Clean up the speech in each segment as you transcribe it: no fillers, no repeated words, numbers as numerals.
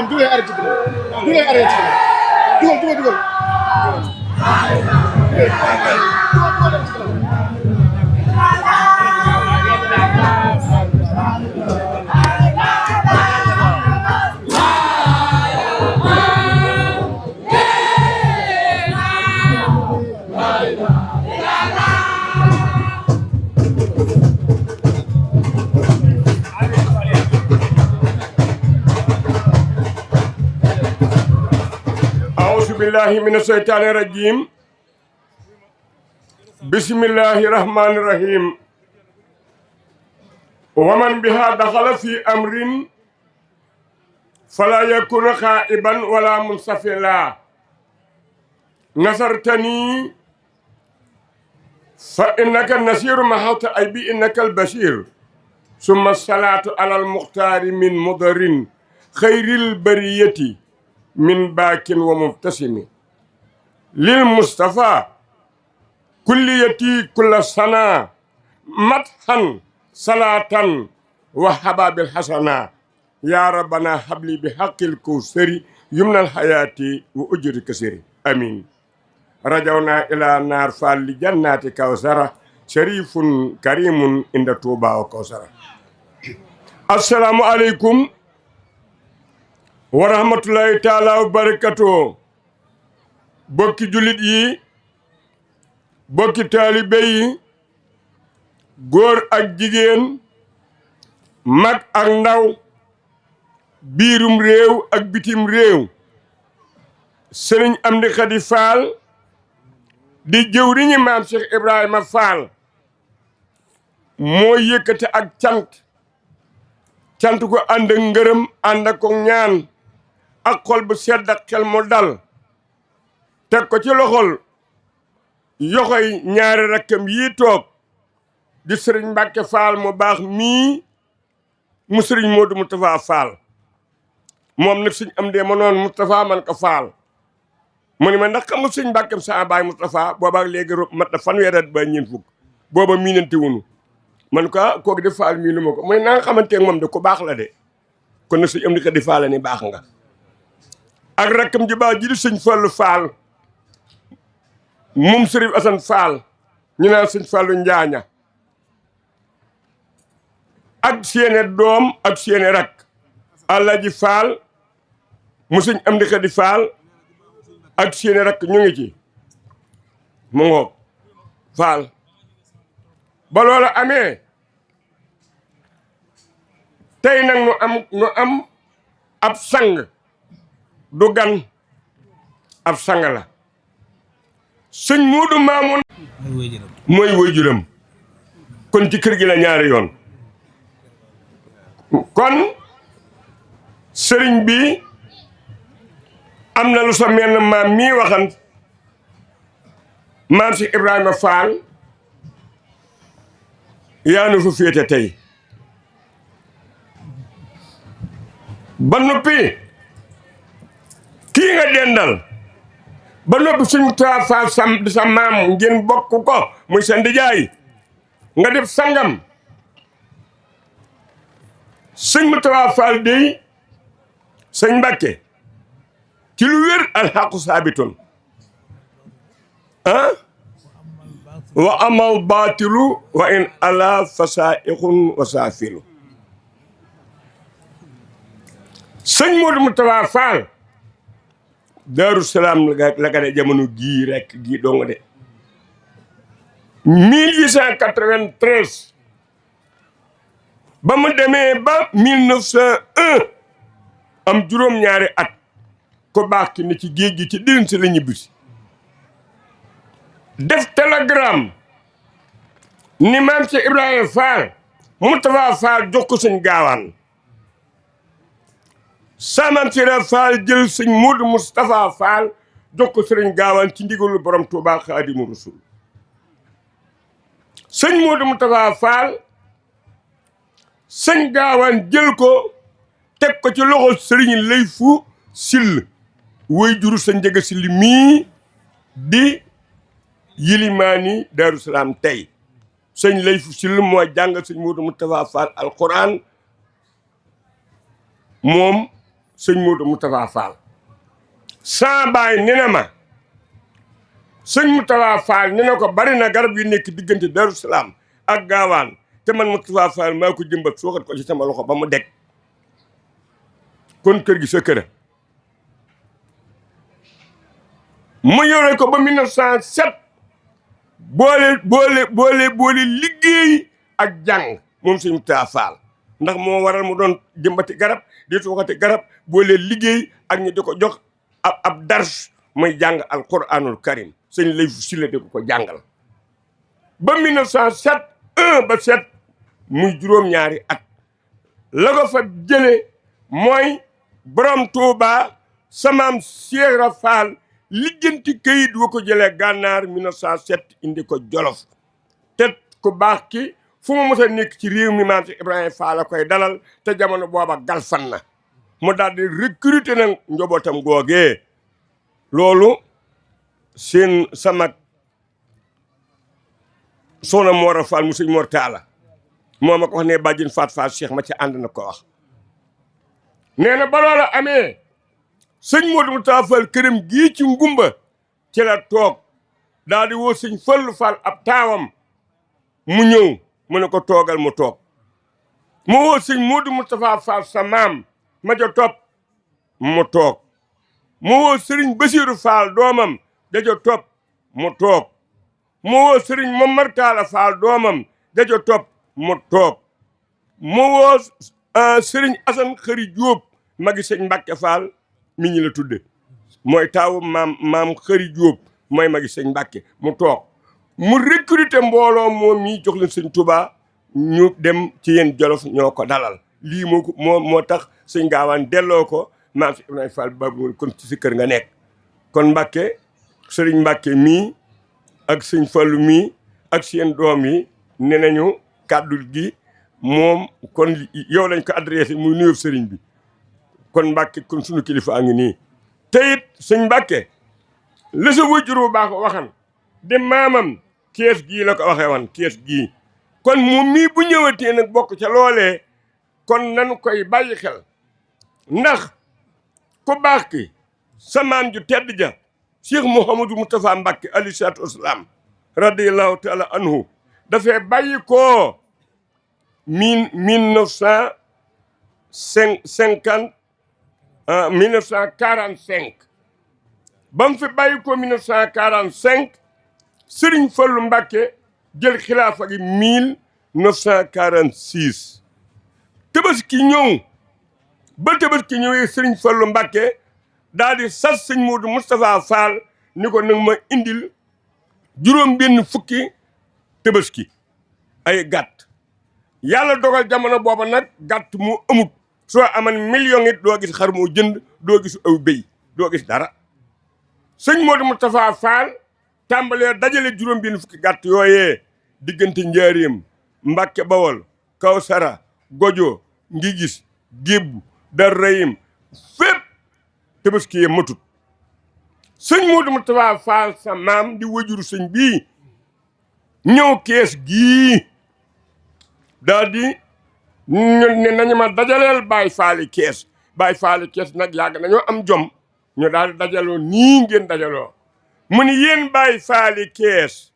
dugal arrêté dugal arrêté dugal billahi min asheytaani rajim bismillahi rahmani rahim wa man biha daxala fi amrin fala yakuna xaiban wala munsafila nasartani fa innaka nasiru mahawta ay bi innaka albashir summa salatu ala almuxtaari min mudarin xayril bariyati min baakin wa mubtasimi lil Mustafa kulliyati kulla sana mathan salatan wa hababil hasana ya rabbana habli bi haqqil kawsari yumnal hayati wa ujri kasiri amin rajawna ila naar fal li jannati kawsara sharifun karimun inda tuba wa kawsara. Assalamu aleykum wa rahmatullahi taala wa barakatuh. Bokki jullit yi, bokki taalibe yi, góor ak jigéen, mag ak ndaw, biirum réew ak bitim réew, Sëriñ Amdi Xadi Faal di jëwriñi maam Cheikh Ibrahima Faal moo yëkkati ak cant ko ànd ak ngërëm ànd ak ko ñaan ak xol bu sedd ak xel mu dal teg ko ci loxol yoxoy ñaari rakkam yii toog di sëriñ Mbàkke Faal mu baax mii mu sëriñ Moodu Moustapha Faal moom nag sëñ am dee ma noon Moustapha man ko Faal mu ni ma ndax xam nga sëñ Mbàkke sa baay Moustapha boobaak léegi mat na fanweeri at ba ñeent fukk booba miinante wunu man ko kooku di Faal mii lu ma ko mu ne naa nga xamante moom de ku baax la de kon nag sëñ am di ko di Faal ni baax nga ak rakkam ji baax ji di sëñ Fallu Faal moom Sëriñ Asan Faal ñu naan sëñ Fallu Njaaña ak seeni doom ak seeni rak Alaaji Faal mu sëñ Amdi Xadi Faal ak seeni rak ñu ngi ci mu ngoog Faal ba loola amee tey nag nu am ab sang du gan ab sang la sëñ Muudu Maamun mooy waajuram kon ci kër gi la ñaari yoon kon sëriñ bi am na lu sa menn maam mii waxan maam si Ibrahima Fall yaa nu fa féete tey ba noppi kii nga dendal ba noppi suñu taa Fall sa maam ngeen bokk ko muy sa ndijaay nga def sangam sëñ Moustapha Fall dey sëñ Mbàkke ci lu wér alxaqu saabitun wa amal baatilu wa in ala fasaiqun wa saafilu sëñ Modou Moustapha Fall Daaru Salaam la gane jamono gii rek gii dong de 1893 ba mu demee ba 1901 am juróom-ñaari at ko baax ki ni ci géej gi ci dirin si la ñibbisi def télégramme ni maam ci Ibrahima Fall Moustapha Fall jox ko sëñ gaawaan sa maam ci Ibrahima Fall jël sëñ Modou Moustapha Fall jox ko sëriñ gaawaan ci ndigalu borom Touba Xaadimu Rasul sëñ Modou Moustapha Fall sëñ gaawaan jël ko teg ko ci loxo sëriñ Layfu Sill woy juru sa njëga Sill mii di yilimaani Daaru Salaam tey sëñ Layfu Sill moo jàngal sëñ Modou Moustapha Fall alquran moom sëñ Modou Moustapha Fall saa baay ne na ma sëñ Moustapha Fall ne na ko bari na garab yu nekk diggante Daaru Salaam ak gaawaan te man Moustapha Fall maa ko jëmbat suuxat ko ci sama loxo ba mu deg kon kër gi sa kër mu yore ko ba 1907 boole liggéey ak jàng moom sëñ Moustapha Fall ndax moo waral mu doon jëmbati garab di suuxati garab boole liggéey ak ñu di ko jox ab dars muy jàng alquranul karim sëñ Layfu Sill di ko jàngal ba 1907 1 ba 7 muy juróom-ñaari at la ko fa jële mooy borom Touba samaam Cheikh Ibra Fall lijjanti këyit wa ko jëlee gànnaar 1907 indi ko Jolof te ku baax ki fu mu mës a nekk ci réew mi maam ci Ibrahima Fall la koy dalal te jamono booba galfan na mu daal di recruter nag njobootam googee loolu seen sama soxna Mor Fall mu sëñ Mor Talla moo ma ko wax ne bàjjen Faat Fall Cheikh ma ci ànd na ko wax nee na ba loola amee sëñ Modou Moustapha Fall këram gii ci ngumba ci la toog daal di woo sëñ Fallu Fall ab taawam mu ñëw mu ne ko toogal mu toog mu woo sëñ Modou Moustapha Fall sa maam ma ja topp mu toog mu woo sëriñ Basiiru Fall doomam da ja topp mu toog mu woo sëriñ Momar Talla Fall doomam da ja topp mu toog mu woo sëriñ Asan Xëri Jóob magi sëñ Mbàkke Fall mi ñi la tudde mooy taawu maam Xëri Jóob mooy magi sëñ Mbàkke mu toog mu recruter mbooloo moom mii jox leen sëñ Touba ñu dem ci yéen Jolof ñoo ko dalal lii moo tax sëñ gaawaan delloo ko maam si Ibrahima Fall babu kon ci si kër nga nekk kon Mbàkke sëriñ Mbàkke mii ak sëñ Fallu mii ak seen doom yi ne nañu kàddu gi moom kon yow lañ ko adressé muy nuyoo sëriñ bi kon Mbàkke kon sunu kilifa a ngi nii te it sëñ Mbàkke la sa wajur bu baax waxan de maamam kees gii la ko waxee wan kees gii kon moom mii bu ñëwatee nag bokk ca loolee kon nanu koy bàyyi xel ndax ku baax ki sa maam ju tedd ja Cheikh Mouhamadou Moustapha Mbàkke alayhi salaatu wasalaam radiyallahu taala anhu dafay bàyyi ko 1945 ba mu fi bàyyi ko 1945 Sëriñ Fallu Mbàkke jël xilaafa gi 1946 Tabaski ñëw ba Tabaski ñëwee Sëriñ Fallu Mbàkke daal di sas sëñ Modou Moustapha Fall ni ko nag ma indil juróom benn fukki Tabaski ay gàtt yàlla dogal jamono booba nag gàtt mu amut soo aman million it doo gis xar moo jënd doo gis aw béy doo gis dara sëñ Modou Moustapha Fall tàmbalee dajale juróom benn fukki gàtt yooyee diggante Njaaréem Mbàkke Bawol Kawsara Gojo Ngigis Gébbu Dar Rahim fépp Tabaski ye matut sëñ Modou Moustapha Fall sa maam di wajuru sëñ bii ñëw kees gii daal di ne nañu ma dajaleel Baay Faali kees Baay Faali kees nag yàgg nañoo am jom ñu daal di dajaloo nii ngeen dajaloo mu ni yéen Baay Faali kees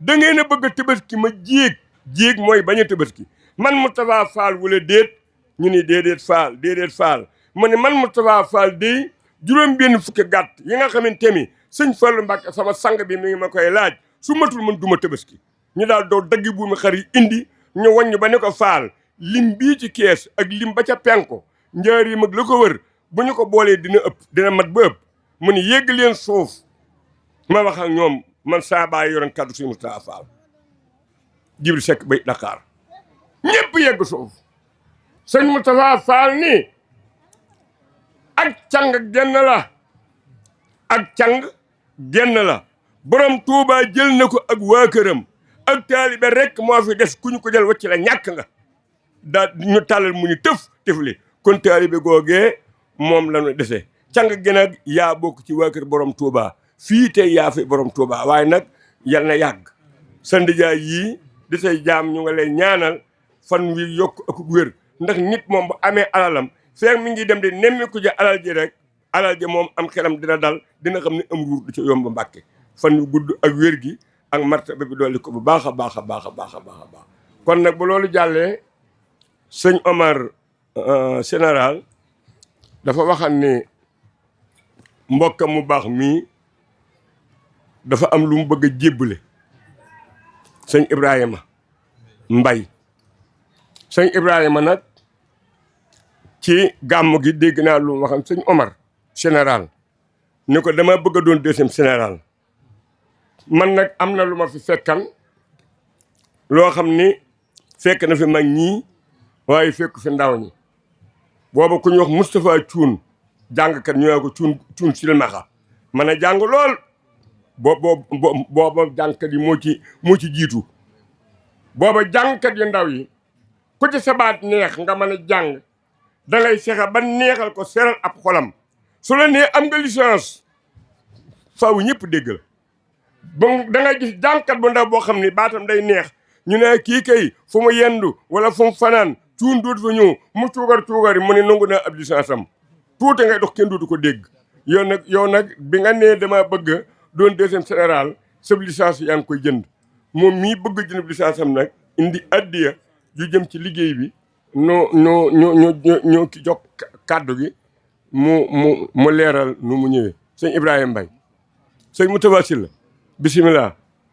da ngeen a bëgg a Tabaski ma jéeg mooy bañ a Tabaski man Moustapha Fall wala déet ñu ni déedéet Fall mu ni man Moustapha Fall day juróom benn fukki gàtt yi nga xamante ni sëñ Fallu Mbàkke sama sang bi mi ngi ma koy laaj su matul man duma Tabaski ñu daal doo daggi buumi xar yi indi ñu waññ ba ne ko Fall lim bii ci kees ak lim ba ca penko Njaaréem ak la ko wër bu ñu ko boolee dina mat ba ëpp mu ni yégg leen suuf ma wax ak ñoom man saa baay yoroon kaddu sëñ Moustapha Fall Jibril Seck bay Dakar ñëpp yegg suuf sëñ Moustapha Fall ni ak càng genn la ak càng genn la borom Touba jël na ko ak waa këram ak taalibe rek moo fi des ku ñu ko jël wacc la ñàkk nga daa ñu tàllal mu ñu tëfli kon taalibe googee moom la ñu dese càng gi nag yaa bokk ci waa kër borom Touba fii tey yaa fi borom Touba waaye nag yal na yàgg sa ndijaay yii di say jaam ñu nga lay ñaanal fan wi yokk ak wér ndax nit moom bu amee alalam feeg mi ngi dem di nemmi ko ja alal ji rek alal ji moom am xelam dina dal dina xam ne am nguur du ci yomb Mbàkke fan yu gudd ak wér gi ak martaba bi dolli ko bu baax a baax a baax a baax a baax a baax kon nag bu loolu jàllee sëñ Omar général dafa waxal ni mbokkam mu baax mii dafa am lu mu bëgg a jébbale sëñ Ibrahima Mbay sëñ Ibrahima nag ci gàmm gi dégg naa lu mu waxam sëñ Omar général ni ko dama bëgg a doon deuxième général man nag am na lu ma fi fekkan loo xam ni fekk na fi mag ñii waaye fekk fi ndaw ñi booba ku ñu wax Moustapha Cuun jàngkat ñu ko cuun silmaxa man a jàng lool booba jàngkat yi moo ci jiitu booba jàngkat yu ndaw yi ku ci sabaat neex nga mën a jàng da ngay fexe ba neexal ko seral ab xolam su la nee am nga licence faaw ñëpp dégg la ba da ngay gis jàngkat bu ndaw boo xam ni baatam day neex ñu ne kii kay fu mu yendu wala fu mu fanaan cuun dootu fa ñëw mu cuugar yi mu ne nangu naa ab licence am tuuti ngay dox kenn dootu ko dégg yow nag bi nga nee dama bëgg doon deuxième général sab licence yaa ngi koy jënd moom mii bëgg jënd licence am nag indi addiya ju jëm ci liggéey bi ñoo ki jox kàddu gi mu leeral nu mu ñëwee sëñ Ibrahima Mbaye sëñ Moustapha Sylla bisimilah